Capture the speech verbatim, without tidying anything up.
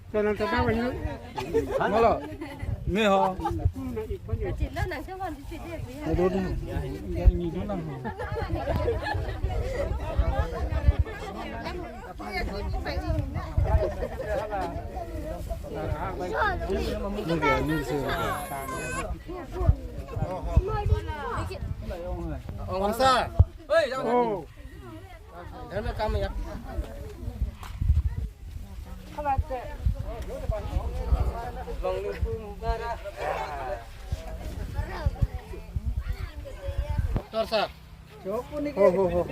Channel ta bang wahyu. Malo. Me ho. Aduh, aduh. Ya, ini dulu lang. Ini dia, ini dia. Ong sa. Oi, jangan. Oh. Jangan kamu ya. Dokter, sir. Ho, ho, ho.